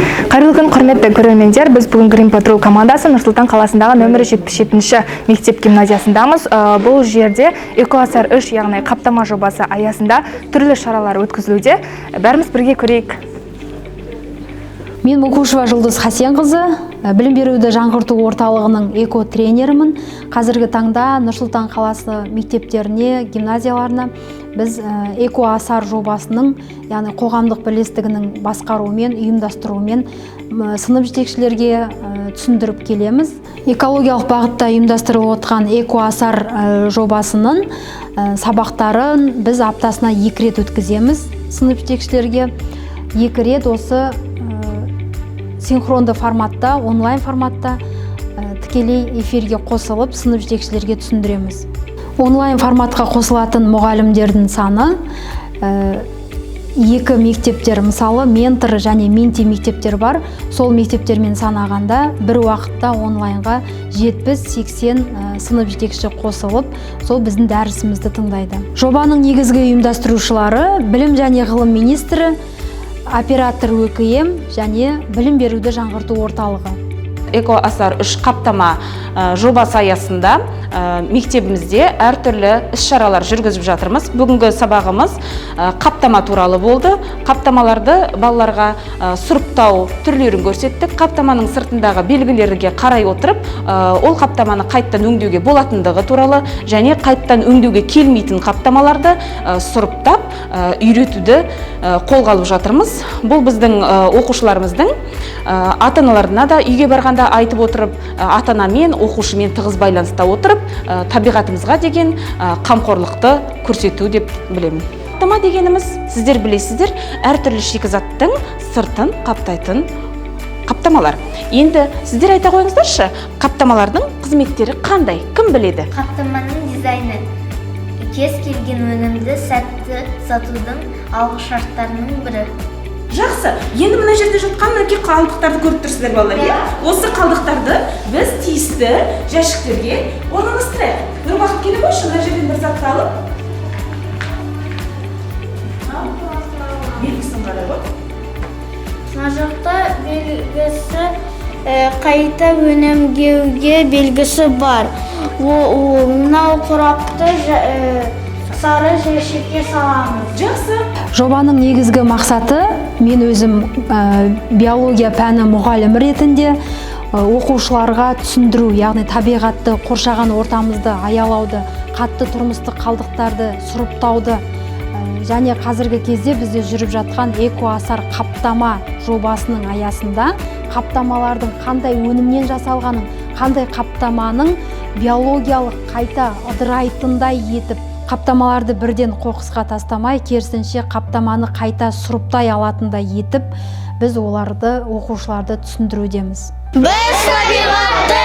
Қайырлы күн, құрметті көрермендер! Біз бүгін Green Patrol командасы Нұр-Сұлтан қаласындағы нөмірі 77 мектеп гимназиясындамыз. Бұл жерде Экоасар 3, яғни қаптама жобасы аясында түрлі шаралар өткізілуде. Бәріміз бірге көрейік. Мен Мукушева Жұлдыз Хасенқызы, білім беруді жаңғырту орталығының эко тренерімін. Қазіргі таңда Нұр-Сұлтан қаласы мектептеріне, гимназияларына біз Эко Асар жобасының, яғни қоғамдық бірлестігінің басқаруымен, ұйымдастыруымен сынып жетекшілерге түсіндіріп келеміз. Экологиялық бағытта ұйымдастырылып отқан Эко Асар жобасының сабақтарын біз аптасына екі рет өткіземіз сынып жетекшілерге. Екі рет осы синхронды форматта, онлайн форматта тікелей эфирге қосылып, сынып жетекшілерге түсіндіреміз. Онлайн форматқа қосылатын мұғалімдердің саны екі мектептер, мысалы, ментор және менти мектептер бар. Сол мектептермен санағанда, бір уақытта онлайнға 70-80 сынып жетекші қосылып, сол біздің дәрісімізді тыңдайды. Жобаның негізгі ұйымдастырушылары — білім және ғылым министрі, оператор ӨКМ және білім беруді жаңғырту орталығы. Эко Асар 3 қаптама жобасы аясында мектебімізде әртүрлі іс-шаралар жүргізіп жатырмыз. Бүгінгі сабағымыз қаптама туралы болды. Қаптамаларды балаларға сұрыптау түрлерін көрсеттік. Қаптаманың сыртындағы белгілерге қарай отырып, ол қаптаманы қайттан өңдеуге болатындығы туралы және қайттан өңдеуге келмейтін қаптамаларды сұрыптап үйретуді қолға алып жатырмыз. Бұл біздің оқушыларымыздың ата аналарына да үйге барғанда айтып отырып, ата анамен, оқушымен тығыз байланыста отырып, табиғатымызға деген қамқорлықты көрсету деп білемін. Қаптама дегеніміз, сіздер білесіздер, әртүрлі шикізаттың сыртын қаптайтын қаптамалар. Енді сіздер айта қойыңыздаршы, қаптамалардың қызметтері қандай? Кім біледі? Қаптаманың дизайны кез келген өнімді сәтті сатудың алғышарттарының бірі. Жақсы. Енді мына жерде жатқан, мінекей, қалдықтарды көріп тұрсыздар, балалар, иә? Осы қалдықтарды біз тиісті жәшіктерге орналастырайық. Нұрбақыт, келе қойшы, мына жерден бір затты алып. Ал, белгісін қара ғой. Мына жақта белгісі қайта өңдеуге белгісі бар. Мынау қорапты сары жәшікке саламыз. Жақсы. Жобаның негізгі мақсаты, мен өзім биология пәні мұғалімі ретінде оқушыларға түсіндіру, яғни табиғатты, қоршаған ортамызды аялауды, қатты тұрмыстық қалдықтарды сұрыптауды және қазіргі кезде бізде жүріп жатқан Экоасар қаптама жобасының аясында қаптамалардың қандай өнімнен жасалғанын, қандай қаптаманың биологиялық қайта ыдырайтындай етіп, қаптамаларды бірден қоқысқа тастамай, керісінше қаптаманы қайта сұрыптай алатындай етіп, біз оларды, оқушыларды түсіндірудеміз. Біз табиғатты